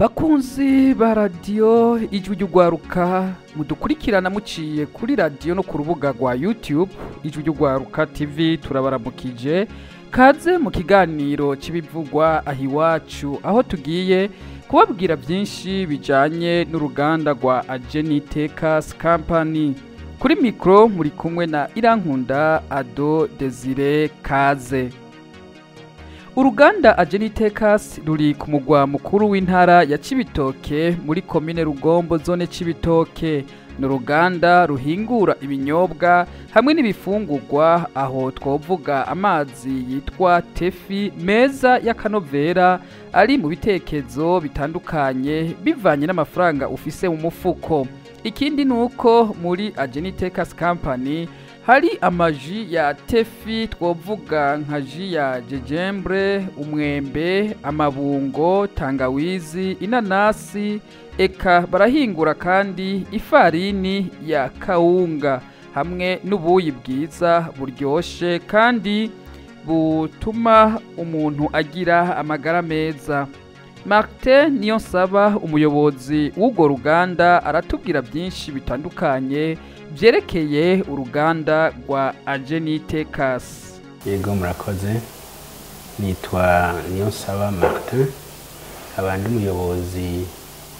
Bakunzi ba radiyo Ijwi ry'Urwaruka, mudukurikirana muciye kuri radiyo no ku rubuga rwa YouTube Ijwi ry'Urwaruka TV, turabaramukije. Kaze mu kiganiro cy'ibivugwa aho iwacu, aho tugiye kubabwira byinshi bijyanye n'uruganda rwa Agenitecas Company. Kuri mikoro muri kumwe na Irankunda Ado Desire. Kaze. Uruganda Agenitecas ruri ku mugwa mukuru w'intara ya Cibitoke, muri komine Rugombo, zone Cibitoke. Ni uruganda ruhingura ibinyobwa hamwe n'ibifungurwa, aho twovuga amazi yitwa Tefi meza y'akanovera, ari mu bitekezo bitandukanye bivanye n'amafaranga ufise mu mufuko. Ikindi ni uko muri Agenitecas Company hari amaji ya Tefi, twovuga nka jus ya gingembre, umwembe, amabungo, tangawizi, inanasi. Eka barahingura kandi ifarini ya kawunga hamwe n'ubuyi bwiza buryoshe kandi butuma umuntu agira amagara meza. Martin Niyonsaba, umuyobozi w'urwo ruganda, aratubwira byinshi bitandukanye byerekeye uruganda rwa Agenitecas. Yego, murakoze. Nitwa Niyonsaba Martin, nkaba ndi umuyobozi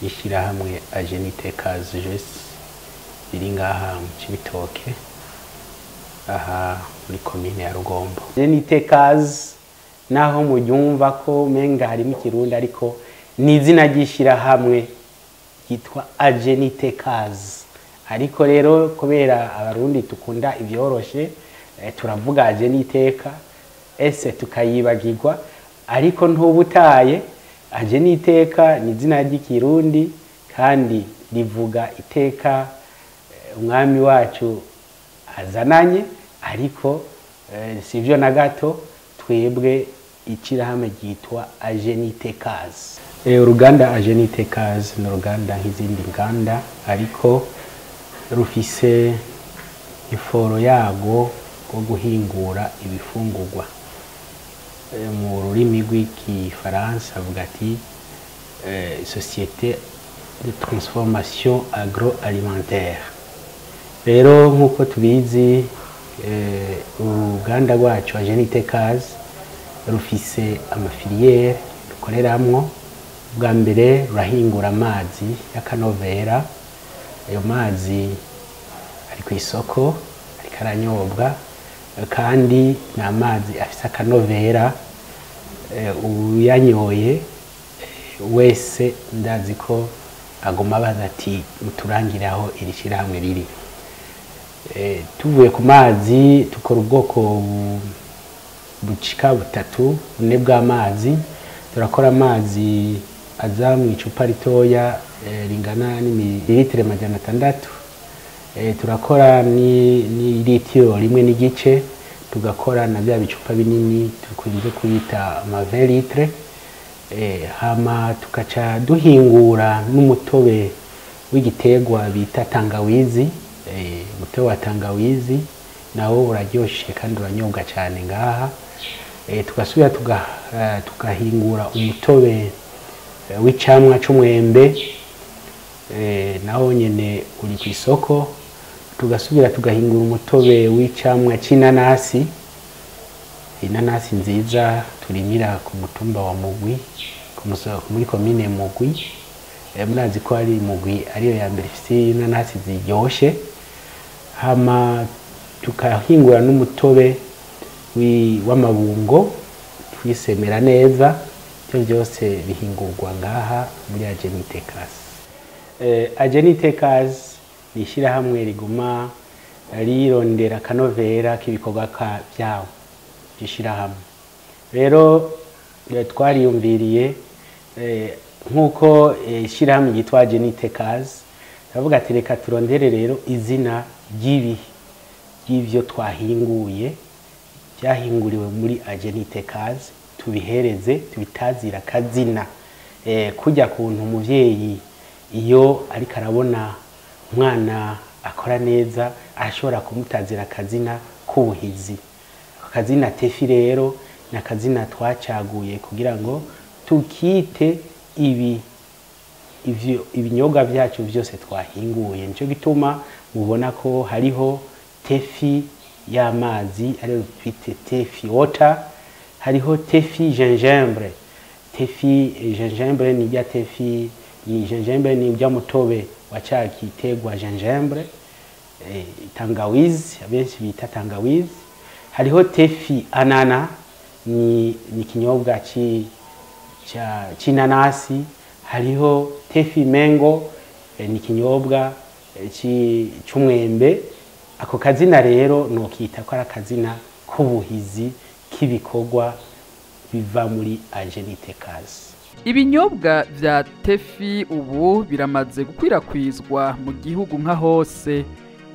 w'ishyirahamwe Agenitecas Jus riri ngaha mu Cibitoke, aha muri komine ya Rugombo. Agenitecas, naho muryumva ko umenga harimo ikirundi, ariko ni izina ry'ishyirahamwe ryitwa Agenitecas. Ariko rero kubera abarundi dukunda ibyoroshe, turavuga Ageniteka ese tukayibagirwa, ariko ntubutaye. Ageniteka ni izina ry'ikirundi kandi rivuga iteka umwami wacu azananye, ariko sivyo na gato. Twebwe ishyirahamwe ryitwa Agenitecas. Uruganda Agenitecas ni uruganda nk'izindi nganda, ariko rufise iforo yago rwo guhingura ibifungurwa. Mu rurimi rw'igifaransa avuga ati "société de transformation agroalimentaire". Rero nk'uko tubizi, uruganda rwacu Agenitecas rufise ama filières rukoreramwo. Bwa mbere rurahingura amazi y'akanovera. Ayo mazi ari ku isoko, ariko aranyobwa, kandi ni amazi afise akanovera. Uyanyoye wese ndazi ko aguma abaza ati: "Muturangire aho iri shyirahamwe riri." Tuvuye ku mazi, dukora ubwoko bucika butatu, bune bw'amazi. Turakora amazi aza mu icupa ritoya ringana n'imililitiro 600, turakora ni litiro 1.5, tugakora na bya bicupa binini dukunze kuyita ama 20 litres. Hama tukaca duhingura n'umutobe w'igiterwa bita tangawizi. Umutobe wa tangawizi nawo uraryoshe kandi uranyobwa cyane ngaha. Tugasubira tugahingura umutobe w'icamwa c'umwembe, nawo nyene uri ku isoko. Tugasubira tugahingura umutobe w'icamwa c'inanasi, inanasi nziza turimira ku mutumba wa Mugwi, muri komine Mugwi. Murazi ko ari Mugwi ariyo ya mbere ifise inanasi ziryoshe. Hama tukahingura n'umutobe w'amabungo twisemera neza. Ibyo byose bihingurwa ngaha muri Agenitecas. Agenitecas ni ishyirahamwe riguma rirondera akanovera k'ibikorwa byawo by'ishyirahamwe. Rero twariyumviriye, nk'uko ishyirahamwe ryitwa Agenitecas, turavuga ati: "Reka turondere rero izina ry'ibi ry'ibyo twahinguye, byahinguriwe muri Agenitecas, tubihereze, tubitazira akazina." Kujya kuntu umuvyeyi iyo ariko arabona umwana akora neza ashobora kumutazira akazina k'ubuhizi. Ako kazina Tefi rero ni akazina twacaguye kugira ngo tukite ibi. ivyo ibinyobwa byacu byose twahinguye. Nico gituma mubona ko hariho Tefi y'amazi, ariyo twite Tefi water, hariho Tefi gingembre. Tefi gingembre ni rya Tefi ni gingembre, ni rya mutobe wa ca gitegwa gingembre, tangawizi, abenshi bita tangawizi. Hariho Tefi anana, ni kinyobwa c'inanasi. Hariho Tefi mengo, ni kinyobwa c'umwembe. Ako kazina rero nokita ko ari akazina k'ubuhizi k'ibikorwa biva muri Agenitecas. Ibinyobwa vya Tefi ubu biramaze gukwirakwizwa mu gihugu nka hose.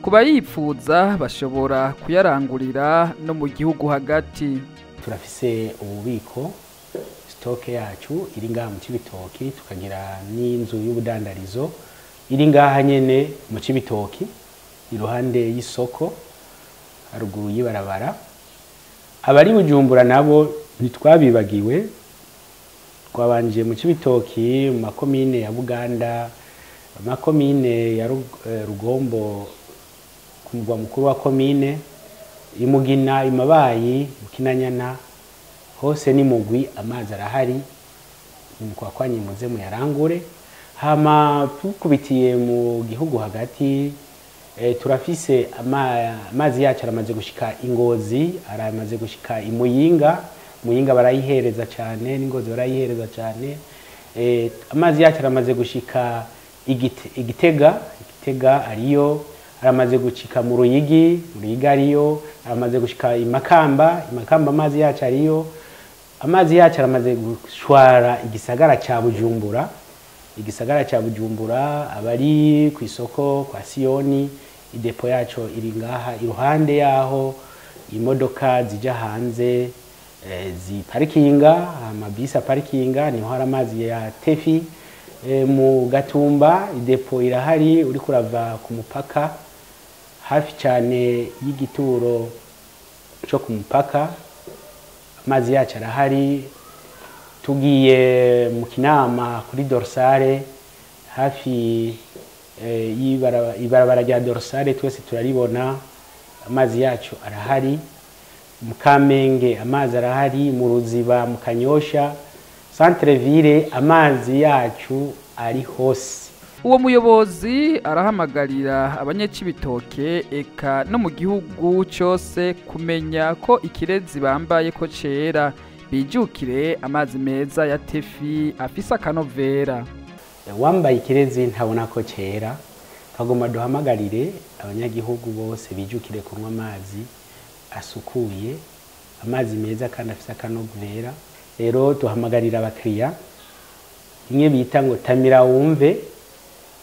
Ku bayipfuza bashobora kuyarangurira no mu gihugu hagati. Turafise ububiko, stock yacu iri ngaha mu Cibitoki, tukagira n'inzu y'ubudandarizo iri ngaha nyene mu Cibitoki, iruhande y'isoko, haruguru y'ibarabara. Abari Bujumbura nabo ntitwabibagiwe, twabanje mu Cibitoki, mu makomine ya Buganda, makomine ya Rugombo, ku mugwa mukuru wa komine, Imugina, Imabayi, mu Kinanyana, hose ni mugwi, amazi arahari, kwa kwanyi muze muyarangure. Hama tukubitiye mu gihugu hagati, turafise amazi yacu aramaze gushika Ingozi, aramaze gushika Imuyinga. Muyinga barayihereza cyane, n'Ingozi barayihereza cyane. Amazi yacu aramaze gushika Igitega, Igitega ariyo, aramaze gushika mu Ruyigi, mu Ruyigi ariyo, aramaze gushika Imakamba, Imakamba amazi yacu ariyo. Amazi yacu aramaze gushwara igisagara ca Bujumbura. Igisagara ca Bujumbura, abari ku isoko kwa Siyoni, idepo yacu iri ngaha iruhande yaho imodoka zija hanze, ziparikinga, amabisi aparikinga, niho hari amazi ya Tefi. Mu Gatumba idepo irahari, uri kurava ku mupaka hafi cyane y'igituro cyo ku mupaka, amazi yacu arahari. Tugiye mu Kinama kuri Dorsale, hafi ibarabara rya Dorsale twese turaribona, amazi yacu arahari. Mu Kamenge amazi arahari, mu Ruziba, mu Kanyosha, centre ville amazi yacu ari hose. Uwo muyobozi arahamagarira abanyecibitoke eka no mu gihugu cyose kumenya ko ikirezi bambaye ko cera, bijukire amazi meza ya Tefi afise akanovera. Wambaye ikirezi ntabona ko cera. Kagomba duhamagarire abanyagihugu bose bijukire kunywa amazi asukuye, amazi meza kandi afise akanovera. Rero duhamagarira abakiriya imwe bita ngo tamira wumve,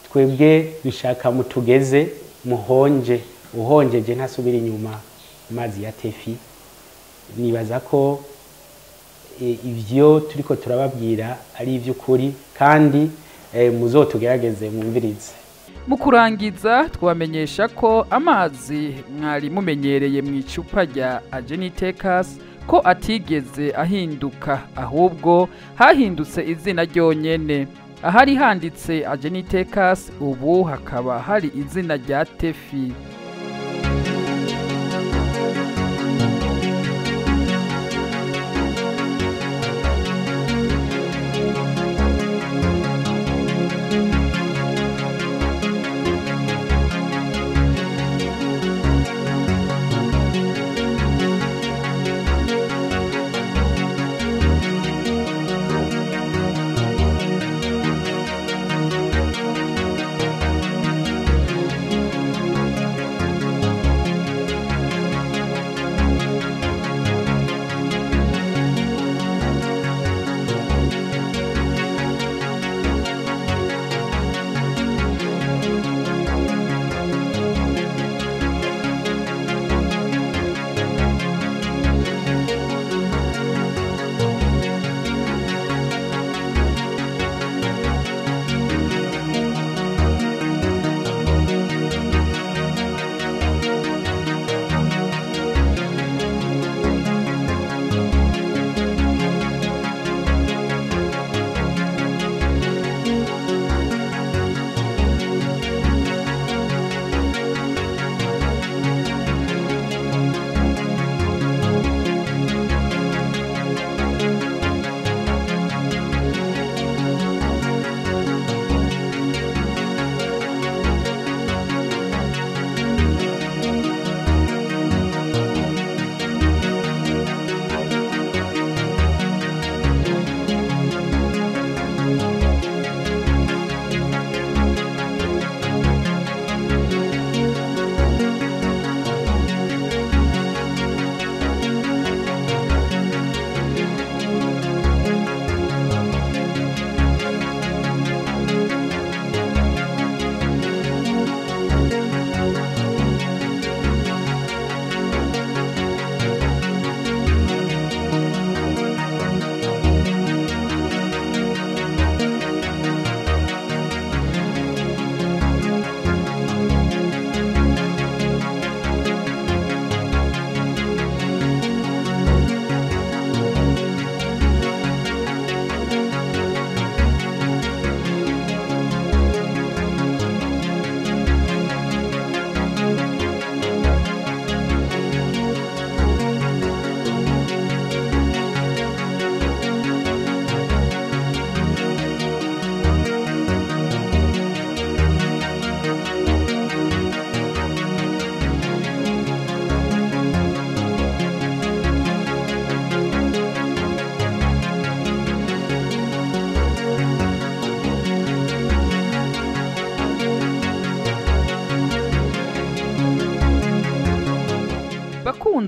twebwe dushaka mutugeze muhonje, uhonjeje ntasubira inyuma amazi ya Tefi. Nibaza ko ivyo turiko turababwira ari ivy'ukuri, kandi muzotugerageze mwumvirize. Mu kurangiza twabamenyesha ko amazi mwari mumenyereye mu icupa rya Agenitecas ko atigeze ahinduka, ahubwo hahindutse izina ryonyene. Ahari handitse Agenitecas ubu hakaba hari izina rya Tefi.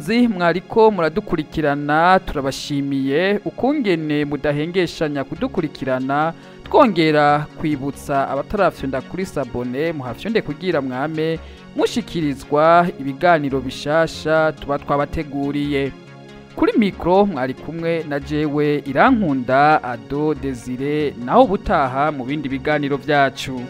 bagenzi mwariko muradukurikirana, turabashimiye ukungene mudahengeshanya kudukurikirana. Twongera kwibutsa abatarafyonda kuri s'abonner, muhafyonde kugira mwame mushikirizwa ibiganiro bishasha tuba twabateguriye. Kuri mikro mwari kumwe na jewe Irankunda Ado Desire, naho ubutaha mu bindi biganiro byacu.